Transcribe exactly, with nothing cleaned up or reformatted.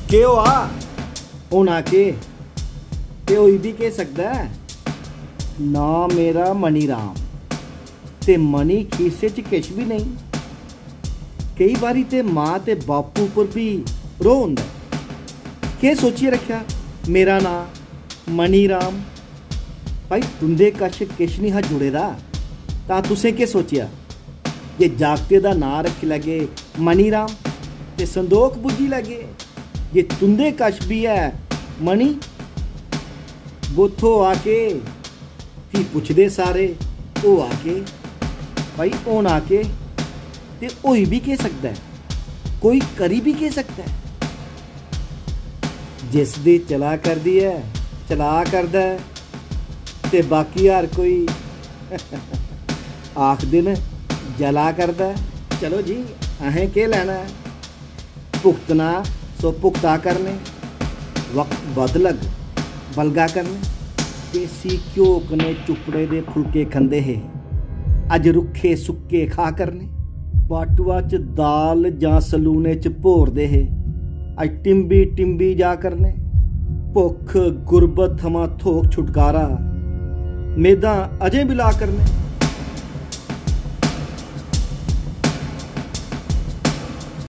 केह् होआ? होना केह्, ते होई बी केह् सकदा ऐ? नां मेरा मनी राम, ते मनी खीसे च किश बी नेईं। केई बारी ते मां ते बापू उप्पर बी रोह् होंदा ऐ। केह् सोचियै रक्खेआ मेरा नां मनी राम? भाई, तुं'दे कश किश निं हा जुड़े दा, तां तुसें केह् सोचेआ जे जागतै दा नांऽ रक्खी लैगे मनी राम ते संदोख बुज्झी लैगे जे तुं'दे कश बी ऐ मनी? बुत्थ होआ केह्? फ्ही पुछदे सारे, होआ केह्? भाई, होना केह्? ते होई बी केह् सकदा ऐ? कोई करी बी केह् सकदा ऐ? जिस दी चला करदी ऐ, चला करदा ऐ, ते बाकी हर कोई आखदे न, जला करदा ऐ। चलो जी, असें केह् लैना ऐ? भुगतना सो भुगता करने, वक्त बदलग बलगा करने। देसी घ्यो कन्नै चुप्पड़े दे फुलके खंदे हे, अज्ज रुक्खे सुक्के खा करने। बाटुआ च दाल जां सलूने च भोरदे हे, अज्ज टिम्बी टिम्बी जा करने। भुक्ख गुरबत थमां थ्होग छुटकारा, मेदां अजें बी ला करने।